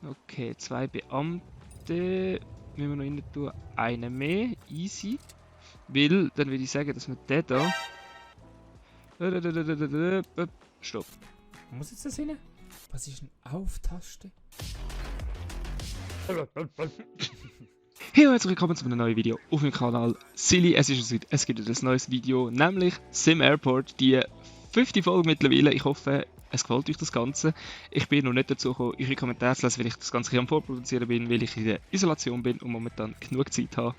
Okay, 2 Beamte. Müssen wir noch rein tun. Einen mehr. Easy. Weil, dann würde ich sagen, dass wir den da... Stopp. Wo muss jetzt das hin? Was ist eine Auf-Taste? Hey und herzlich willkommen zu einem neuen Video auf meinem Kanal Silly. Es gibt wieder ein neues Video, nämlich Sim Airport, die 5. Folge mittlerweile. Ich hoffe, es gefällt euch das Ganze. Ich bin noch nicht dazu gekommen, eure Kommentare zu lesen, weil ich das Ganze hier am Vorproduzieren bin, weil ich in der Isolation bin und momentan genug Zeit habe,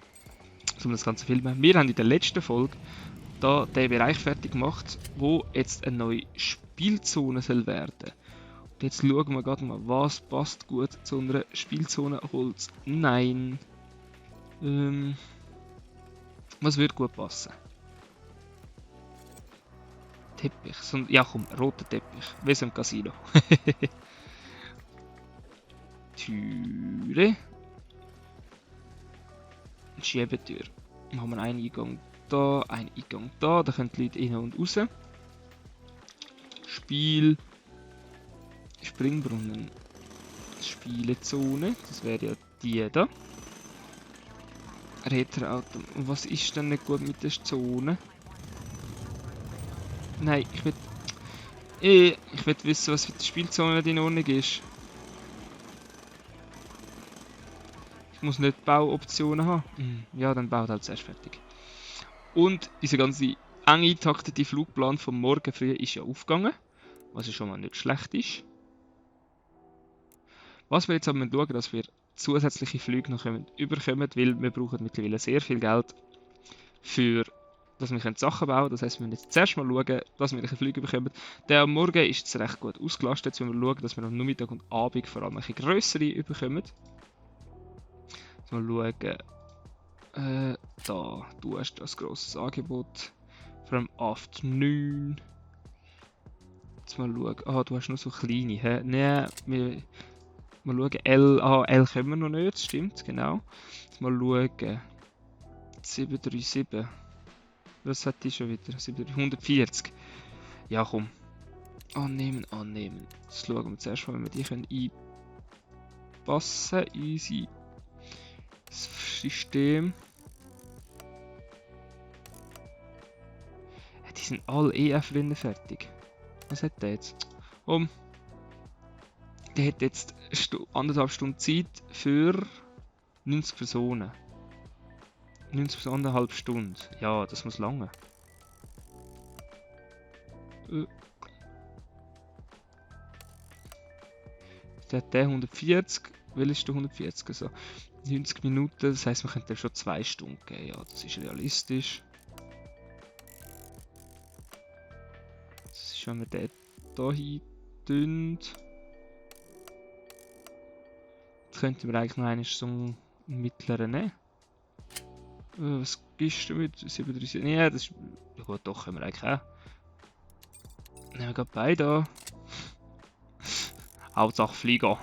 um das Ganze zu filmen. Wir haben in der letzten Folge da den Bereich fertig gemacht, wo jetzt eine neue Spielzone soll werden. Und jetzt schauen wir gerade mal, was passt gut zu einer Spielzone Holz. Nein. Was würde gut passen? Teppich. Ja komm, roter Teppich. Wie so im Casino. Türe. Schiebetür. Dann haben wir einen Eingang da, einen Eingang da. Da können die Leute rein und raus. Spiel. Springbrunnen. Spielezone. Das wäre ja die da. Retro-Auto. Und was ist denn nicht gut mit der Zone? Nein, ich will wissen, was für die Spielzone in Ordnung ist. Ich muss nicht Bauoptionen haben. Ja, dann baut halt zuerst fertig. Und dieser ganze eng eintaktete Flugplan vom Morgen früh ist ja aufgegangen. Was ja schon mal nicht schlecht ist. Was wir jetzt aber schauen, dass wir zusätzliche Flüge noch überkommen, weil wir brauchen mittlerweile sehr viel Geld für, dass wir Sachen bauen können. Das heisst, wir müssen jetzt zuerst mal schauen, dass wir welche Flüge bekommen. Der am Morgen ist jetzt recht gut ausgelastet. Jetzt müssen wir schauen, dass wir am Nachmittag und Abend vor allem ein grössere bekommen. Jetzt mal schauen. Da, du hast das grosses Angebot. From Afternoon. Jetzt mal schauen. Ah, du hast nur so kleine, hä? Nein, wir schauen. L können wir noch nicht, das stimmt, genau. Jetzt mal schauen. 737. Was hat die schon wieder? 140. Ja, komm. Annehmen. Jetzt schauen wir zuerst mal, wenn wir die können einpassen. Easy. Das System. Ja, die sind alle EF-Rennen fertig. Was hat der jetzt? Der hat jetzt 1,5 Stunden Zeit für 90 Personen. 90 bis 1,5 Stunden. Ja, das muss lange. Der hat 140. Welches der 140? Also 90 Minuten, das heisst, man könnte schon 2 Stunden geben. Ja, das ist realistisch. Das ist, wenn wir den hier hin tun. Jetzt könnten wir eigentlich noch einen so einen mittleren nehmen. Was gibst du mit 37? Ja, das ist. Ja gut, doch, können wir eigentlich auch. Nehmen wir gerade beide an. Hauptsache Flieger.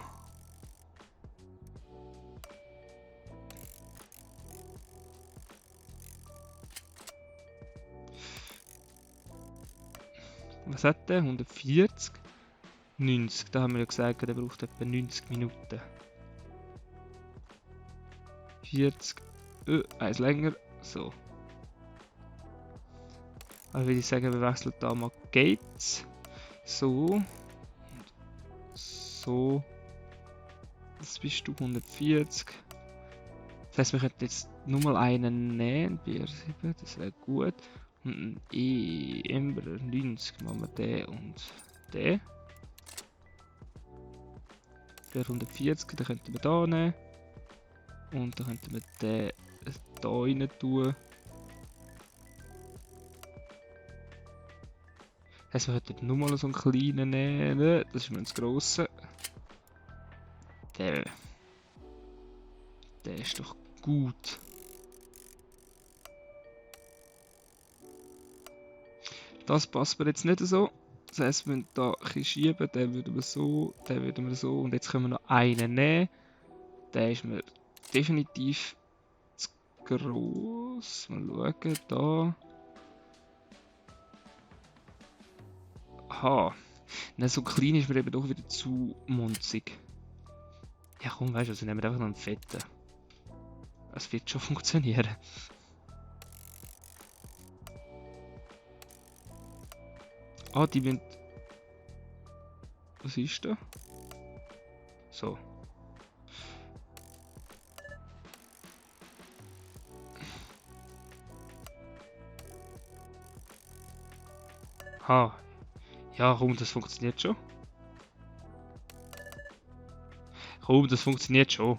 Was hat der? 140? 90. Da haben wir ja gesagt, der braucht etwa 90 Minuten. 40. Eins länger. So. Also würde ich sagen, wir wechseln da mal Gates. So. So. Das bist du 140. Das heisst, wir könnten jetzt nur mal einen nehmen. BR7, das wäre gut. Und ein Ember 90 machen wir den und den. Der 140, den könnten wir da nehmen. Und dann könnten wir den da rein tun. Das heisst, wir könnten nur mal so einen kleinen nehmen. Das ist mir das grosse. Der ist doch gut. Das passt mir jetzt nicht so. Das heisst, wir müssen da ein bisschen schieben. Den würden wir so, den würden wir so. Und jetzt können wir noch einen nehmen. Der ist mir definitiv zu gross. Mal schauen, da. Aha. Nein, so klein ist mir eben doch wieder zu munzig. Ja komm, weißt du, also nehmen wir einfach noch einen fetten. Es wird schon funktionieren. Ah, die müssen... Was ist da? So. Ha. Ja, komm, das funktioniert schon. Komm, das funktioniert schon.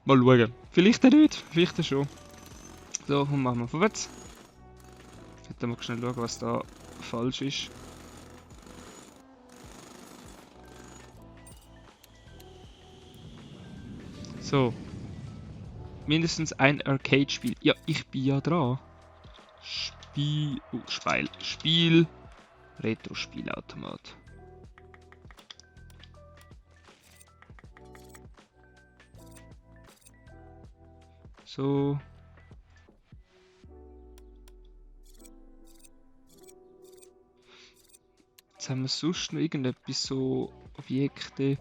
Mal schauen. Vielleicht auch nicht, vielleicht auch schon. So, und machen wir vorwärts. Jetzt mal schnell schauen, was da falsch ist. So. Mindestens ein Arcade-Spiel. Ja, ich bin ja dran. Spiel. Retro-Spielautomat. So. Jetzt haben wir sonst noch irgendetwas, so Objekte.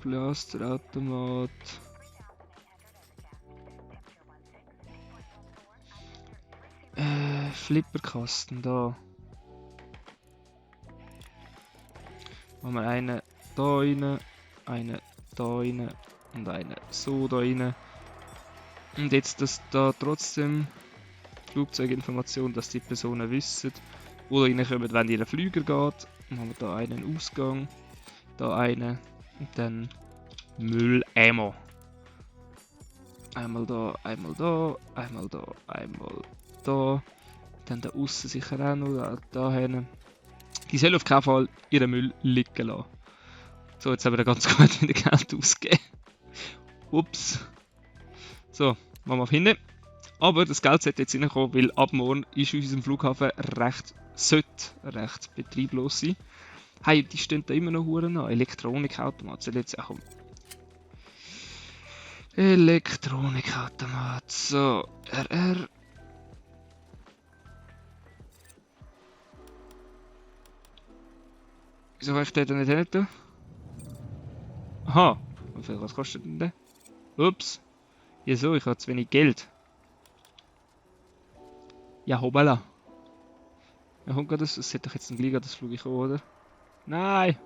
Blasterautomat. Flipperkasten da. Machen wir eine da rein, eine da rein und eine so da rein. Und jetzt, dass da trotzdem Flugzeuginformation, dass die Personen wissen, wo reinkommen, wenn ihr Flüger geht. Dann haben wir da einen Ausgang, da einen und dann Mülleimer. Einmal da, einmal da, einmal da, einmal da. Dann da außen sicher auch noch, da hin. Die sollen auf keinen Fall ihren Müll liegen lassen. So, jetzt haben wir da ganz gut wieder Geld ausgegeben. Ups. So, machen wir auf hinten. Aber das Geld sollte jetzt reinkommen, weil ab morgen ist unserem Flughafen recht betrieblos sein. Hey, die stehen da immer noch Huren an. Elektronikautomat soll jetzt auch kommen. Elektronikautomat. So, RR. Wieso kann ich den nicht hin tun? Aha. Was kostet denn der? Ups. Wieso? Ich habe zu wenig Geld. Ja, hoppala. Ja, kommt gerade das. Es sollte doch jetzt gleich das Flug kommen, oder? Nein!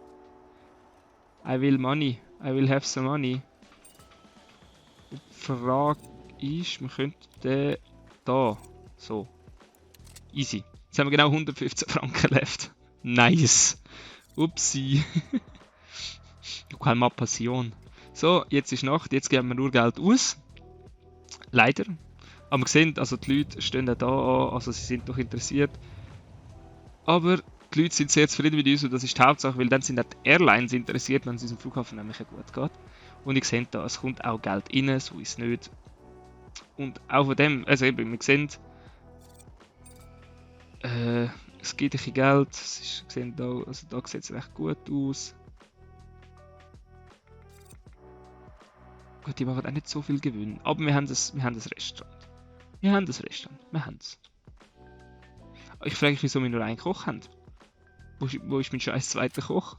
I will money. I will have some money. Die Frage ist, wir könnten da. So. Easy. Jetzt haben wir genau 115 Franken left. Nice. Upsi. Keine mal Passion. So, jetzt ist Nacht, jetzt geben wir nur Geld aus. Leider. Aber wir sehen, also die Leute stehen da an, also sie sind doch interessiert. Aber die Leute sind sehr zufrieden mit uns und das ist die Hauptsache, weil dann sind auch die Airlines interessiert, wenn es unserem Flughafen nämlich gut geht. Und ich sehe da, es kommt auch Geld rein, so ist es nicht. Und auch von dem, also eben, wir sehen, es gibt ein bisschen Geld, es ist, wir sehen da, also da sieht es recht gut aus. Gut, die machen auch nicht so viel Gewinn, aber wir haben das Restaurant. Wir haben das Restaurant, wir haben es. Ich frage mich, wieso wir nur einen Koch haben. Wo ist mein scheiß zweiter Koch?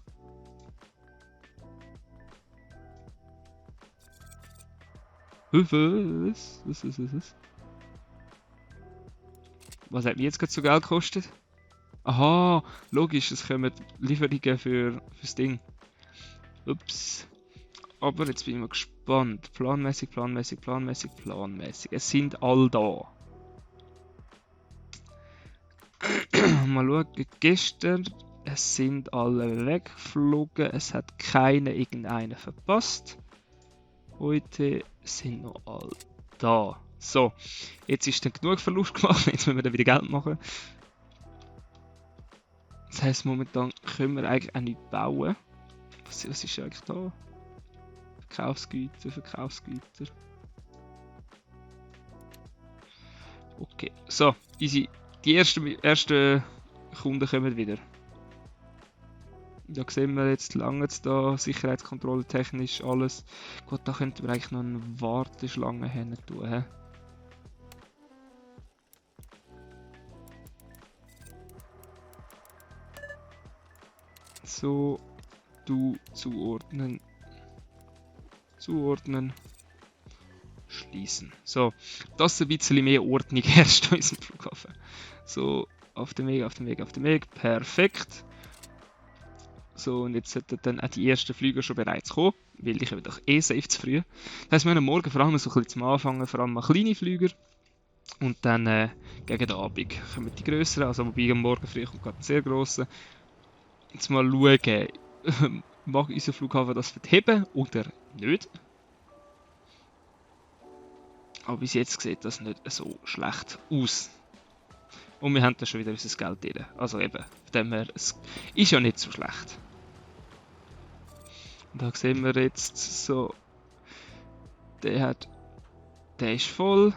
Was? Was hat mir jetzt gerade so Geld gekostet? Aha, logisch, es kommen Lieferungen fürs Ding. Ups. Aber jetzt bin ich mal gespannt. Planmäßig. Es sind all da. Mal schauen, gestern, es sind alle weggeflogen, es hat keiner irgendeinen verpasst. Heute sind noch alle da. So, jetzt ist dann genug Verlust gemacht, jetzt müssen wir dann wieder Geld machen. Das heisst, momentan können wir eigentlich auch nicht bauen. Was ist eigentlich da? Verkaufsgüter. Okay, so, easy. Die ersten Kunden kommen wieder. Da sehen wir jetzt lange da, Sicherheitskontrolle technisch alles. Gut, da könnten wir eigentlich noch eine Warteschlange hin tun. He? So, Du zuordnen. Zuordnen. Schließen. So, dass ein bisschen mehr Ordnung herrscht an unserem Flughafen. So, auf dem Weg, auf dem Weg, auf dem Weg. Perfekt. So, und jetzt sollten dann auch die ersten Flüge schon bereits kommen, weil die kommen doch eh safe zu früh. Das heisst, wir haben morgen vor allem so ein bisschen zum Anfangen, vor allem mal kleine Flüger. Und dann gegen den Abend kommen die grösseren, also wobei am Morgen früh kommt gerade ein sehr grosser. Jetzt mal schauen, mag unser Flughafen das verheben oder nicht. Aber bis jetzt sieht das nicht so schlecht aus. Und wir haben dann schon wieder unser Geld drin. Also eben, von dem her, es ist ja nicht so schlecht. Und da sehen wir jetzt so, der ist voll.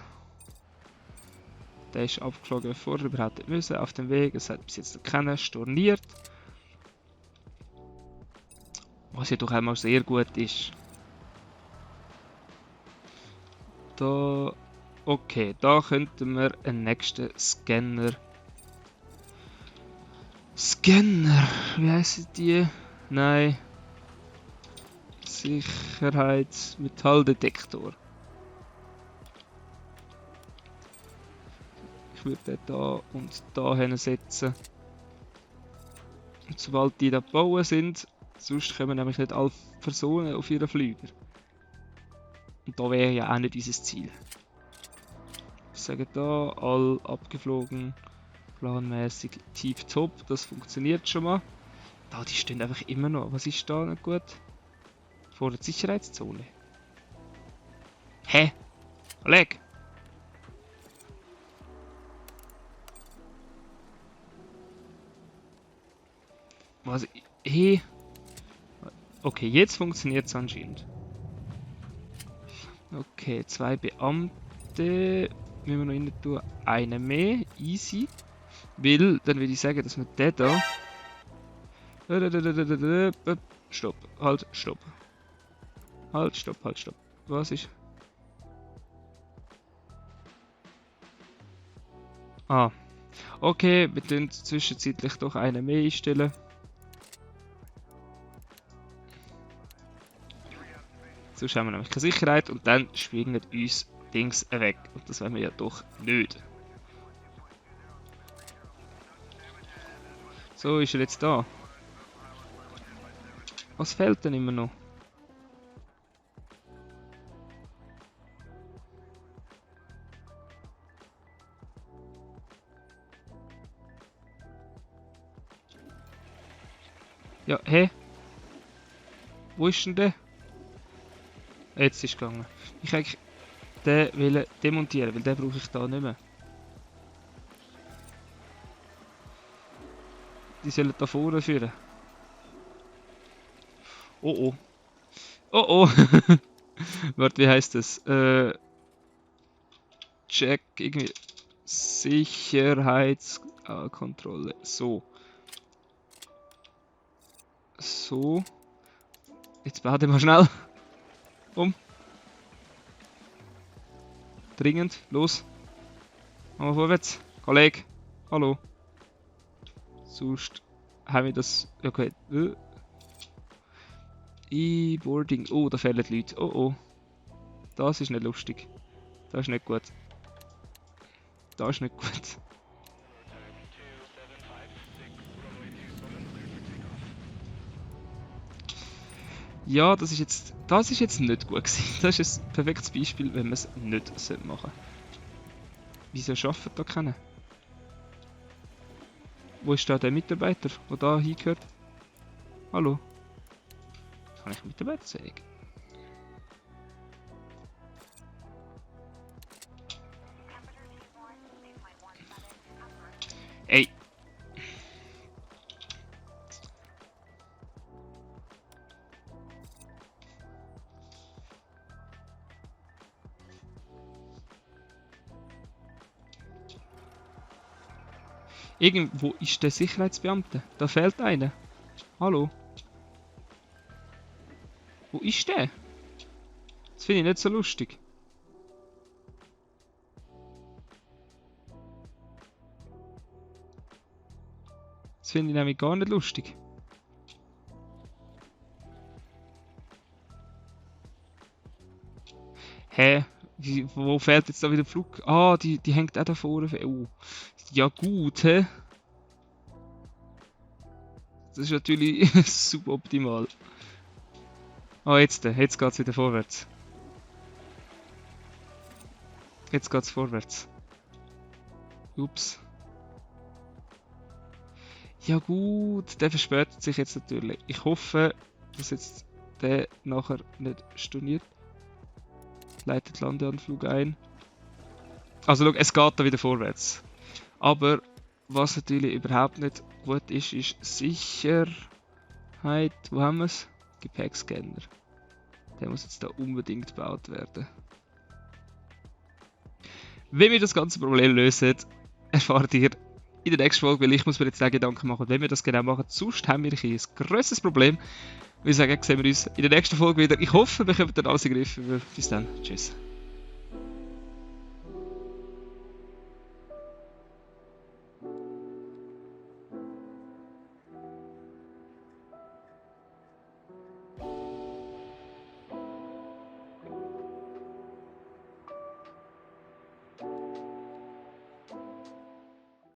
Der ist abgeflogen, bevor er überhaupt nicht müssen. Auf dem Weg, es hat bis jetzt noch keiner storniert. Was ja doch einmal sehr gut ist. Da, okay, da könnten wir einen nächsten Scanner. Wie heißen die? Nein. Sicherheitsmetalldetektor. Ich würde den da und da hinsetzen. Und sobald die da gebaut sind, sonst kommen nämlich nicht alle Personen auf ihren Flüger. Und da wäre ja auch nicht unser Ziel. Ich sage da, all abgeflogen, planmäßig, tipptopp, das funktioniert schon mal. Da, die stehen einfach immer noch. Was ist da nicht gut? Vor der Sicherheitszone. Hä? Oleg? Was? Hey? Okay, jetzt funktioniert es anscheinend. Okay, 2 Beamte. Müssen wir noch rein tun. Eine mehr. Easy. Weil, dann würde ich sagen, dass wir den da. Stopp. Halt, stopp. Halt, stopp, halt, stopp. Was ist? Ah. Okay, wir tun zwischenzeitlich doch eine mehr einstellen. Sonst haben wir nämlich keine Sicherheit und dann springen uns Dings weg. Und das wollen wir ja doch nicht. So, ist er jetzt da? Was fehlt denn immer noch? Ja, hä? Wo ist denn der? Jetzt ist es gegangen. Ich eigentlich den will demontieren, weil den brauche ich da nicht mehr. Die sollen da vorne führen. Oh oh. Oh oh. Warte, wie heißt das? Check, irgendwie. Sicherheitskontrolle. So. So. Jetzt baut mal schnell. Um. Dringend. Los. Machen wir vorwärts. Kollege. Hallo. Sonst haben wir das. Okay. E-Boarding. Oh, da fehlen die Leute. Oh oh. Das ist nicht lustig. Das ist nicht gut. Das ist nicht gut. Ja, das ist jetzt nicht gut gewesen. Das ist ein perfektes Beispiel, wenn man es nicht machen sollte. Wieso arbeitet da keiner? Wo ist da der Mitarbeiter, der da hingehört? Hallo? Kann ich Mitarbeiter sagen? Ey! Irgendwo ist der Sicherheitsbeamte. Da fehlt einer. Hallo? Wo ist der? Das finde ich nicht so lustig. Das finde ich nämlich gar nicht lustig. Hä? Wo fehlt jetzt da wieder der Flug? Ah, die hängt auch da vorne. Oh. Ja gut, hä? Das ist natürlich suboptimal. Ah, jetzt geht's wieder vorwärts. Jetzt geht's vorwärts. Ups. Ja gut, der verspätet sich jetzt natürlich. Ich hoffe, dass jetzt der nachher nicht storniert. Leitet Landeanflug ein. Also schau, es geht da wieder vorwärts. Aber was natürlich überhaupt nicht gut ist, ist Sicherheit. Wo haben wir es? Gepäckscanner. Der muss jetzt da unbedingt gebaut werden. Wie wir das ganze Problem lösen, erfahrt ihr in der nächsten Folge, weil ich muss mir jetzt auch Gedanken machen, wenn wir das genau machen. Sonst haben wir ein grosses Problem. Wir sagen, sehen wir uns in der nächsten Folge wieder. Ich hoffe, wir kommen dann alles in den Griff. Bis dann. Tschüss.